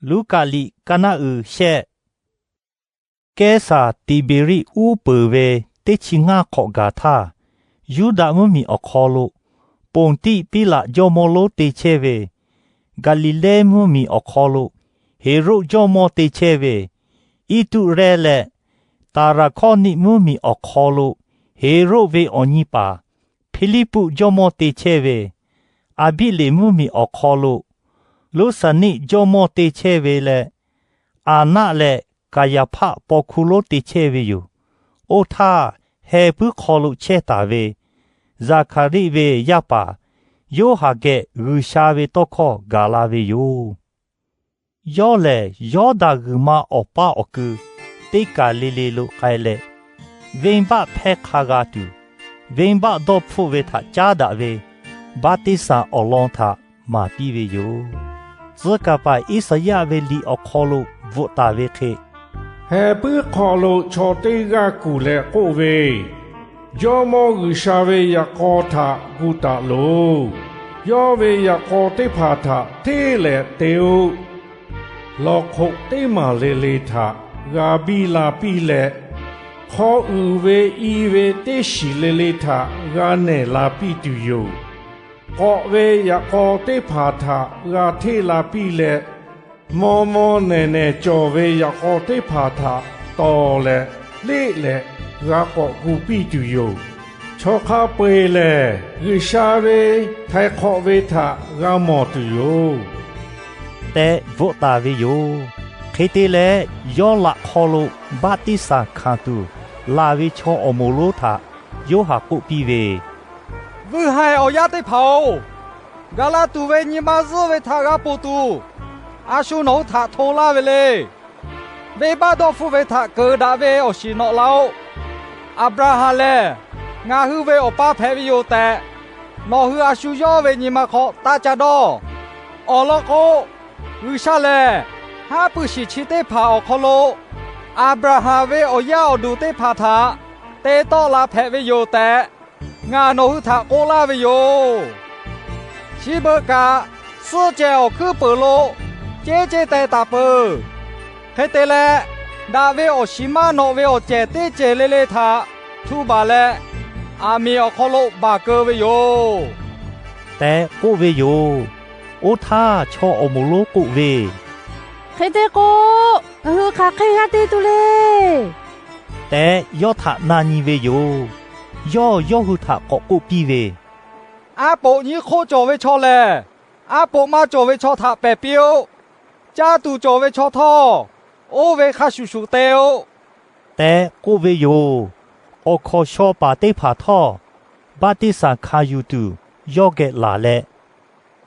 Luˉkaꞈ liꞈ ka naˆ uiˍ shehˆ. Kehˉsaˍ Tiˍbeˍriˆ uˉ peunˍ ve teˇ chi ngaˇ hk'awꞈ gaˬ htaˇ, Yuˇdaꞈ mvuhˇmiˬ awˬ hk'aw lo, Ponˍtiˆ Piˉlaꞈ jawˇmawˇ lonˉ te chehˇ ve, Gaˍliˍlehˇ mvuhˇmiˬ awˬ hk'aw lo, Heˍroˆ jawˇmawˇ te chehˇ ve, Iˉtuˆrehˇ leh Taˍraˍhkawˇniˆ mvuhˇmiˬ awˬ hk'aw lo, Heˍroˆ ve awˬ nyi paˍ Hpiˇliˇpuˆ jawˇmawˇ te chehˇ ve, Aˍbiˆleˍ mvuhˇmiˬ awˬ hk'aw lo, Luˉsaˍniˆ jawˇmawˇ te chehˇ ve leh, Aˍnaˆ leh Kaˍyaˍhpaˆ paw hkuˇ lonˉ te chehˇ ve yoˬ. Oˇ htaˇ, heh puiˉ hk'aw lo chehˇ taˍ ve Zaˍhkaˍriˆ ve yaˇ paˍ Yoˇhanˬ geh G'uiˬsha ve tawˇ hkawˇ gaˬ la ve yoˬ. Yawˇ lehˬ, Yawˇdanˍ g'uiˬ ma awˬ paˇ awˬ kui teˇ kaˬ le le lo k'ai leh, venˇbaˆ hpehˇ hk'a g'a tuˬ, venˇbaˆ dawˇ hpfuhˆ ve htaꞈ caˉ daꞈ ve baˆtiˆsaˬ awˬ lawn htaꞈ maˍ piˇ ve yoˬ. Tcuh kaˍ paˍ Iˉsaˍyaˆ ve liꞈ awˬ hk'aw lo bvuhꞈ taˍ ve hk'e, Heh puiˉ hk'aw lo chaw teˇ g'aˇ kuˬ leh k'oˆ ve, Jawˇmawˇ G'uiˬsha ve yaꞈ k'aw htaꞈ gu taˍ loˬ. Yawˇ ve yaꞈ k'aw teˇ hpaˍ htaꞈ hteˇ leh te-o. Lawˬ hk'oꞈ teˇ maˬ le le htaꞈ g'a biˇ la piˇ leh, hk'aw uiˍ ve i ve teˇ shiˍ le le htaꞈ g'a nehˬ la piˇ tuˬ yoˬ. K'awꞈ ve yaꞈ k'aw teˇ hpaˍ htaꞈ g'a hteˇ la piˇ leh, maw maw nehˬ nehˬ cawˬ ve yaꞈ k'aw teˇ hpaˍ htaꞈ tawˍ leh leˆ leh g'a k'awꞈ gu piˇ tuˬ yoˬ. Chaw hk'a peu-eˬ lehˬ, G'uiˬsha ve htaiˍ hk'awꞈ ve htaꞈ g'a mawˬ tuˬ yoˬ tehꞈ bvuhꞈ taˍ ve yoˬ. Hk'e te leh, yawˇ laꞈ hk'aw lo baˆtiˆsaˬ hkanˍ tuˬ laˬ ve chaw awˬ moˍ lonˉ htaꞈ Yoˇhanˬ k'oˆ piˇ ve, Vuiˇ haiˬ awˬ yaˇ teˇ hpaˍ-oˬ, gaˬ la tuˬ ve nyi ma zuhˆ ve htaꞈ g'a ponˬ tuˬ, a shu nawˬ hui htaꞈ hto laˇ ve le. Venˇbaˆ dawˇ hpfuhˆ ve htaꞈ keunˍ daꞈ ve awˬ shiˍ nawꞈ la-oˆ. Aˍbraˍhanˍ lehˬ ngaˬ hui ve awˬ pa hpehꞈ ve yoˬ tehꞈ, nawˬ hui a shu yawˇ ve nyi ma hk'aw taˇ ca dawˇ. Awˬ lawn k'o, G'uiˬsha lehˬ haˉ pui shiˍ chi teˇ hpaˍ awˬ hk'aw lo Aˍbraˍhanˍ ve awˬ yaˇ awˬ duˬ teˇ hpaˍ htaꞈ te tawˆ la hpehꞈ ve yoˬ tehꞈ, ngaˬ nawˬ hui htaꞈ k'oˆ laˇ ve yoˬ. Chi beuꞈ kaꞈ, suhˆ cehˬ awˬ hkuiˉ peunˍ lo ceˇ ceˇ teh taˍ peuˬ. Hk'e te leh, daꞈ ve awˬ shiˍ maˇ nawꞈ ve awˬ cehˬ teˇ cehˬ le le htaꞈ htu baˬ leh, aˬ miˍ awˬ hk'aw lo baˬ keu ve yoˬ tehꞈ k'oˆ ve yoˬ. Oˇ htaˇ, chaw awˬ moˍ lonˉ k'oˆ ve, Hk'e te k'o, ngaˬ hui hk'aˬ hk'e g'a te tuˬ le tehꞈ yawˇ htaꞈ na nyi ve yoˬ. Yawˇ yawˇ hui htaꞈ k'awꞈ k'oˆ piˇ ve, Aˉ poꞈ nyiˇ hk'oˆ cawˬ ve chaw lehˬ, aˉ poꞈ maˇ cawˬ ve chaw htaꞈ pehˬ piˇ-oˆ. Caˇ tuˬ cawˬ ve chaw htawˇ, oˇ ve hk'a shuˍ shuˍ te-o tehꞈ k'oˆ ve yoˬ. Awˬ hkawnˍ shaw paˍ teˇ hpaˍ htawˇ, baˆtiˆsaˬ hkanˍ yuˬ tuˬ yawˇ geh laˬ leh,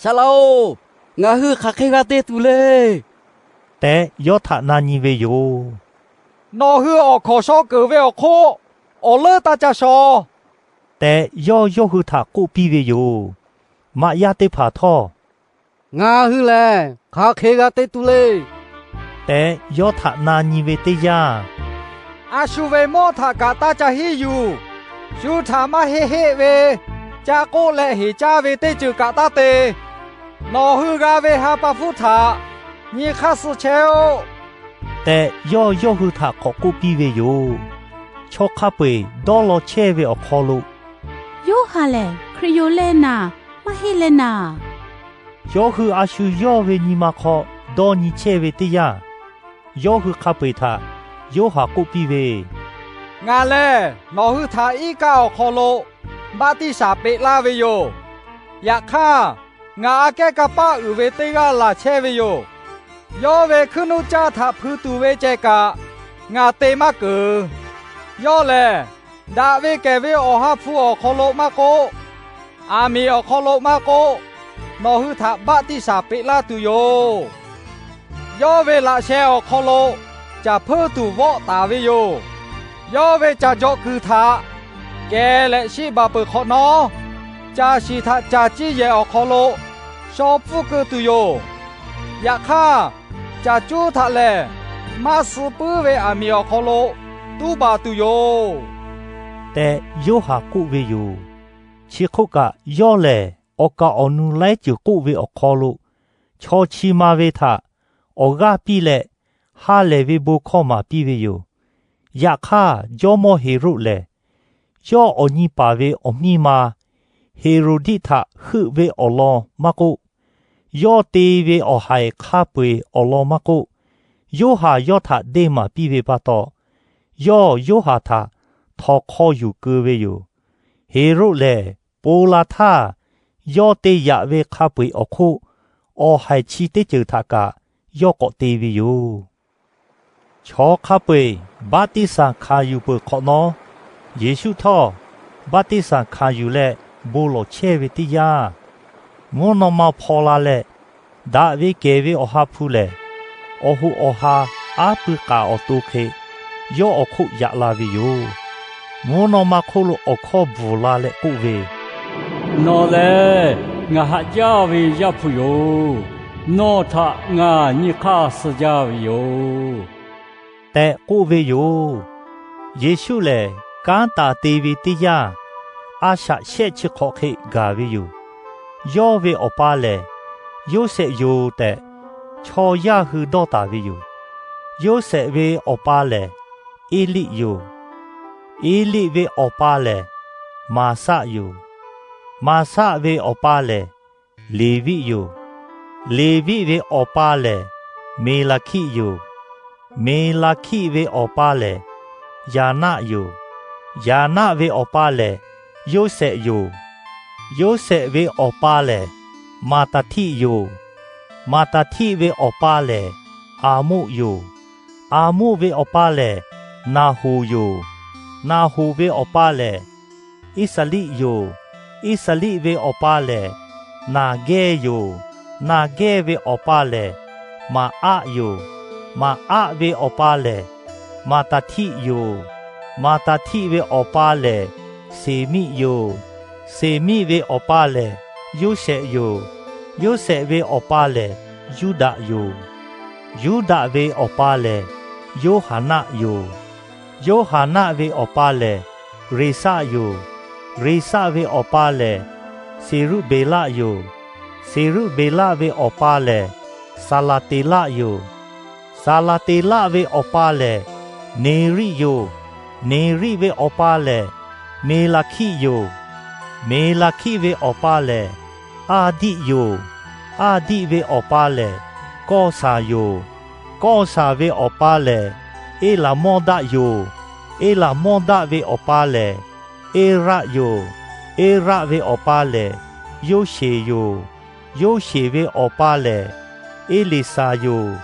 Saˍ laꞈ-oˬ, ngaˬ hui hk'aˬ hk'e g'a te tuˬ le tehꞈ yawˇ htaꞈ na nyi ve yoˬ. Nawˬ hui awˬ hkawnˍ shaw keunˍ ve awˬ hk'oˆ awˬ leuˉ taˇ ca shaw tehꞈ yawˇ yawˇ hui htaꞈ k'oˆ piˇ ve yoˬ. Maꞈ yaˇ teˇ hpaˍ htawˇ, Ngaˬ hui lehˬ hk'aˬ hk'e g'a te tuˬ le tehꞈ yawˇ htaꞈ na nyi ve teˇ yanˇ, A shu ve mawˇ htaꞈ kaꞈ taˇ ca hiˉ yuˬ. Shu htaꞈ maˇ heˆ heˆ ve ca k'oˆ leh heˍ caˇ ve teˇ ceuˬ kaꞈ taˇ te. Nawˬ hui g'a ve ha pa hpfuhˇ htaꞈ nyi hk'aˇ suh chehˇ-oˆ tehꞈ yawˇ yawˇ hui htaꞈ k'awꞈ k'oˆ piˇ ve yoˬ. Chaw hk'a peu-eˬ dawˇ law chehˇ ve awˬ hk'aw lo, Yoˇhanˬ lehˬ Hkriꞈ yoˬ leh naˍ, maˇ heˆ leh naˍ, yawˇ hui a shu yawˇ ve nyi ma hk'aw dawˇ nyi chehˇ ve teˇ yanˇ, yawˇ hui hk'a peu-eˬ htaꞈ Yoˇhanˬ k'oˆ piˇ ve, Ngaˬ lehˬ nawˬ hui htaꞈ iˉ kaˆ awˬ hk'aw lo baˆtiˆsaˬ peꞈ laˇ ve yoˬ. Yaꞈ hk'aˇ, ngaˬ aꞈ kehˉ kanˇ paˆ uiˍ ve teˇ g'aˇ laˬ chehˇ ve yoˬ. Yawˇ ve hkuiˉ nuˇ caˇ htaꞈ hpui tuˬ ve ceh kaꞈ ngaˬ te maˇ keunˍ. Yawˇ lehˬ, daꞈ ve kehˬ ve Awˬ ha hpu awˬ hk'aw lo maˇ k'oˆ, aˬ miˍ awˬ hk'aw lo maˇ k'oˆ, nawˬ hui htaꞈ baˆtiˆsaˬ peꞈ laˇ tuˬ yoˬ. Yawˇ ve laꞈ sheh awˬ hk'aw lo caˬ hpeuˇ tuˬ vawˆ taˍ ve yoˬ. Yawˇ ve caˬ jaw kuiˬ htaꞈ kehˬ leh shiˆ baˬ peuˬ hk'awꞈ nawˉ, caˬ shiˍ htaꞈ caˬ ciˇ yehˬ awˬ hk'aw lo shaw pfuhˇ keu tuˬ yoˬ. Yaꞈ hk'aˇ, caˬ cuˉ htaꞈ lehˬ maˇ suh puiˉ ve aˬ miˍ awˬ hk'aw lo tuˉ baˬ tuˬ yoˬ tehꞈ Yoˇhanˬ k'oˆ ve yoˬ. Chi hk'oˆ kaꞈ, yawˇ lehˬ awˬ kaˍ awˬ nu laiˉ ceuˬ k'oˆ ve awˬ hk'aw lo chaw chi ma ve htaꞈ awˬ g'aˇ piˇ leh, ha lehˬ ve bon hkawˇ maˍ piˇ ve yoˬ. Yaꞈ hk'aˇ, jawˇmawˇ Heˍroˆ lehˬ, yawˇ awˬ nyi paˍ ve awˬ miˇ ma Heˍroˍdiˆ htaꞈ heuˆ ve awˬ lawn maˇ k'oˆ, yawˇ te ve awˬ haiˬ hk'a peu-eˬ awˬ lawn maˇ k'oˆ, Yoˇhanˬ yawˇ htaꞈ deˇ maˍ piˇ ve pa taw, yawˇ Yoˇhanˬ htaꞈ htawnˍ hk'aw yuˬ keu ve yoˬ. Heˍroˆ lehˬ, po la htaˇ, yawˇ te yaꞈ ve hk'a peu-eˬ awˬ hk'oˆ, awˬ haiˬ chi teˇ ceuˬ htaꞈ kaꞈ yawˇ k'awꞈ te ve yoˬ. Chaw hk'a peu-eˬ baˆtiˆsaˬ hkanˍ yuˬ peuˬ hk'awꞈ nawˉ, Yeˍsuˆ htawˇ baˆtiˆsaˬ hkanˍ yuˬ leh bon lawˬ chehˇ ve teˇ yanˇ, mvuhˇ naw ma hpaw la leh, daꞈ ve kehˬ ve Awˬ ha hpu lehˬ, awˬ hoꞈ awˬ ha aˉ pui k'aˍ awˬ to hk'e yawˇ awˬ hk'oˆ yaꞈ la ve yoˬ. Mvuhˇ naw ma hk'oˆ lo awˬ hkawˇ bvuhˬ la leh k'oˆ ve, Nawˬ lehˬ ngaˬ haꞈ jaˇ ve Yaˇ hpu yoˬ. Nawˬ htaꞈ ngaˬ nyi hk'aˇ suh jaˇ ve yoˬ, tehꞈ k'oˆ ve yoˬ. Yeˍsuˆ lehˬ, kanˉ taˍ te ve teˇ yanˇ, a shaꞈ shehˆ chi hk'awꞈ hk'e gaˬ ve yoˬ. Yawˇ ve awˬ pa lehˬ, Yoˇsehꞈ yoˬ tehꞈ, chaw yaˇ hui dawˇ taˍ ve yoˬ. Yoˇsehꞈ ve awˬ pa lehˬ, Eˇliˆ yoˬ. Eˇliˆ ve awˬ pa lehˬ, Maˍsaˆ yoˬ. Maˍsaˆ ve awˬ pa lehˬ, Leˍviˆ yoˬ. Leˍviˆ ve awˬ pa lehˬ, Meˍlaˍhkiˆ yoˬ. Meˍlaˍhkiˆ ve awˬ pa lehˬ, Yaˍnaˆ yoˬ. Yaˍnaˆ ve awˬ pa lehˬ, Yoˇsehꞈ yoˬ. Yoˇsehꞈ ve awˬ pa lehˬ, Maˍtaˍhtiˆ yoˬ. Maˍtaˍhtiˆ ve awˬ pa lehˬ, Aˍmoˆ yoˬ. Aˍmoˆ ve awˬ pa lehˬ, Naˍhoˍ yoˬ. Naˍhoˍ ve awˬ pa lehˬ, Iˉsaˍliˆ yoˬ. Iˉsaˍliˆ ve awˬ pa lehˬ, Naˍgehˇ yoˬ. Naˍgehˇ ve awˬ pa lehˬ, Maˍaˆ yoˬ. Maˍaˆ ve awˬ pa lehˬ, Maˍtaˍhtiˆ yoˬ. Maˍtaˍhtiˆ ve awˬ pa lehˬ, Seˍmiˆ yoˬ. Seˍmiˆ ve awˬ pa lehˬ, Yoˇsehꞈ yoˬ. Yoˇsehꞈ ve awˬ pa lehˬ, Yuˇdaꞈ yoˬ. Yuˇdaꞈ ve awˬ pa lehˬ, Yoˇhaˍnaˆ yoˬ. Yoˇhaˍnaˆ ve awˬ pa lehˬ, Reˍsaˆ yoˬ. Reˍsaˆ ve awˬ pa lehˬ, Seˍruˆbeˍlaˆ yoˬ. Seˍruˆbeˍlaˆ ve awˬ pa lehˬ, Saˍlaˍteˍlaˆ yoˬ. Saˍlaˍteˍlaˆ ve awˬ pa lehˬ, Neˍriˆ yoˬ. Neˍriˆ ve awˬ pa lehˬ, Meˍlaˍhkiˆ yoˬ. Meˍlaˍhkiˆ ve awˬ pa lehˬ, Aˇdiˆ yoˬ. Aˇdiˆ ve awˬ pa lehˬ, Kawˇsaˍ yoˬ. Kawˇsaˍ ve awˬ pa lehˬ, Eˇlaˍmawˇdaˆ yoˬ. Eˇlaˍmawˇdaˆ ve awˬ pa lehˬ, Eˇraˆ yoˬ. Eˇraˆ ve awˬ pa lehˬ, Yoˇsheˍ yoˬ. Yoˇsheˍ ve awˬ pa lehˬ, Eˇliˍsaˍ yoˬ.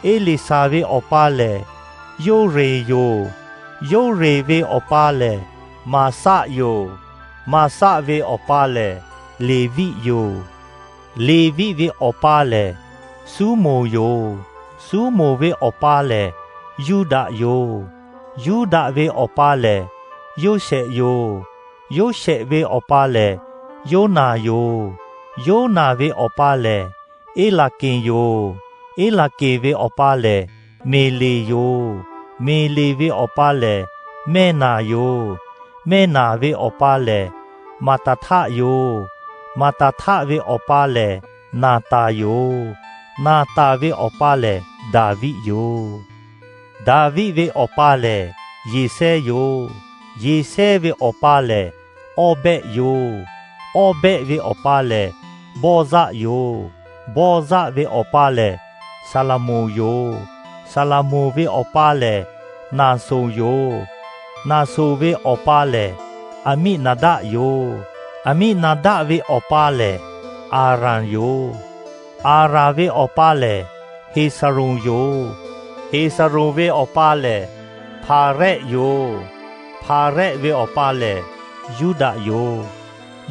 Eˇliˍsaˍ ve awˬ pa lehˬ, Yoˇreˍ yoˬ. Yoˇreˍ ve awˬ pa lehˬ, Maˍsaˆ yoˬ. Maˍsaˆ ve awˬ pa lehˬ, Leˍviˆ yoˬ. Leˍviˆ ve awˬ pa lehˬ, Suˉmonˍ yoˬ. Suˉmonˍ ve awˬ pa lehˬ, Yuˇdaꞈ yoˬ. Yuˇdaꞈ ve awˬ pa lehˬ, Yoˇsehꞈ yoˬ. Yoˇsehꞈ ve awˬ pa lehˬ, Yoˇnaˍ yoˬ. Yoˇnaˍ ve awˬ pa lehˬ, Eˇlaˍkeˍ yoˬ. Eˇlaˍkeˍ ve awˬ pa lehˬ, Meˍleˍ yoˬ. Meˍleˍ ve awˬ pa lehˬ, Mehˇnaˍ yoˬ. Mehˇnaˍ ve awˬ pa lehˬ, Maˍtaˍhtaˆ yoˬ. Maˍtaˍhtaˆ ve awˬ pa lehˬ, Naˍtaˍ yoˬ. Naˍtaˍ ve awˬ pa lehˬ, Daˍviˆ yoˬ. Daˍviˆ ve awˬ pa lehˬ, Yeˍsehˇ yoˬ. Yeˍsehˇ ve awˬ pa lehˬ, Awˇbehˆ yoˬ. Awˇbehˆ ve awˬ pa lehˬ, Bawˇzaˆ yoˬ. Bawˇzaˆ ve awˬ pa lehˬ, Saˍlaˍmonˍ yoˬ. Saˍlaˍmonˍ ve awˬ pa lehˬ, Naˍsoˍ yoˬ. Naˍsoˍ ve awˬ pa lehˬ, Aˍmiˆnaˍdaˆ yoˬ. Aˍmiˆnaˍdaˆ ve awˬ pa lehˬ, Aˍranˍ yoˬ. Aˍranˍ ve awˬ pa lehˬ, Heˍsaˍronˍ yoˬ. Heˍsaˍronˍ ve awˬ pa lehˬ, Hpaˍrehˆ yoˬ. Hpaˍrehˆ ve awˬ pa lehˬ, Yuˇdaꞈ yoˬ.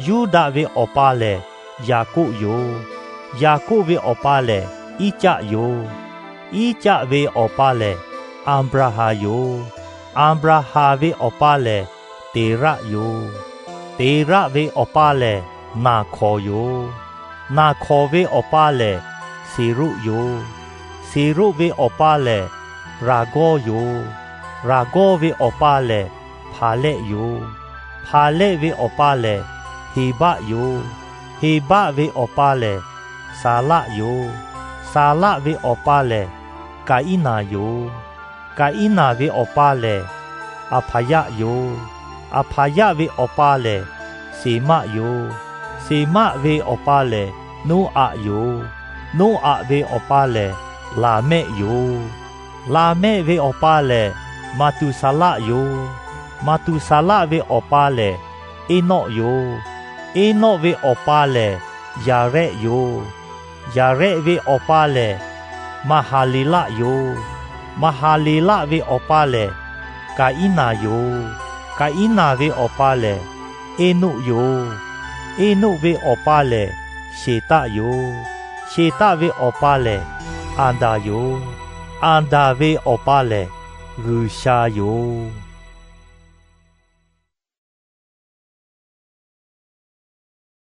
Yuˇdaꞈ ve awˬ pa lehˬ, Yaˍkoˆ yoˬ. Yaˍkoˆ ve awˬ pa lehˬ, Iˉcaˆ yoˬ. Iˉcaˆ ve awˬ pa lehˬ, Aˍbraˍhanˍ yoˬ. Aˍbraˍhanˍ ve awˬ pa lehˬ, Teˍraˆ yoˬ. Teˍraˆ ve awˬ pa lehˬ, Naˍhkawˍ yoˬ. Naˍhkawˍ ve awˬ pa lehˬ, Seˍroˆ yoˬ. Seˍroˆ ve awˬ pa lehˬ, Raˍgawˇ yoˬ. Raˍgawˇ ve awˬ pa lehˬ, Hpaˍlehˆ yoˬ. Hpaˍlehˆ ve awˬ pa lehˬ, Heˍbaˆ yoˬ. Heˍbaˆ ve awˬ pa lehˬ, Saˍlaˆ yoˬ. Saˍlaˆ ve awˬ pa lehˬ, Kaˍiˉnaˍ yoˬ. Kaˍiˉnaˍ ve awˬ pa lehˬ, Aˍhpaˍyaˆ yoˬ. Aˍhpaˍyaˆ ve awˬ pa lehˬ, Seˍmaˆ yoˬ. Seˍmaˆ ve awˬ pa lehˬ, Noˉaꞈ yoˬ. Noˉaꞈ ve awˬ pa lehˬ, Laˍmehˆ yoˬ. Laˍmehˆ ve awˬ pa lehˬ, Maˍtuˍsaˍlaˆ yoˬ. Maˍtuˍsaˍlaˆ ve awˬ pa lehˬ, Eˇnawˆ yoˬ. Eˇnawˆ ve awˬ pa lehˬ, Yaˍrehˆ yoˬ. Yaˍrehˆ ve awˬ pa lehˬ, Maˍhaˍleˍlaˆ yoˬ. Maˍhaˍleˍlaˆ ve awˬ pa lehˬ, Kaˍiˉnaˍ yoˬ. Kaˍiˉnaˍ ve awˬ pa lehˬ, Eˇnuˆ yoˬ. Eˇnuˆ ve awˬ pa lehˬ, Sheˍtaˆ yoˬ. Sheˍtaˆ ve awˬ pa lehˬ, Aˍdanˍ yoˬ. Aˍdanˍ ve awˬ pa lehˬ, G'uiˬsha yoˬ.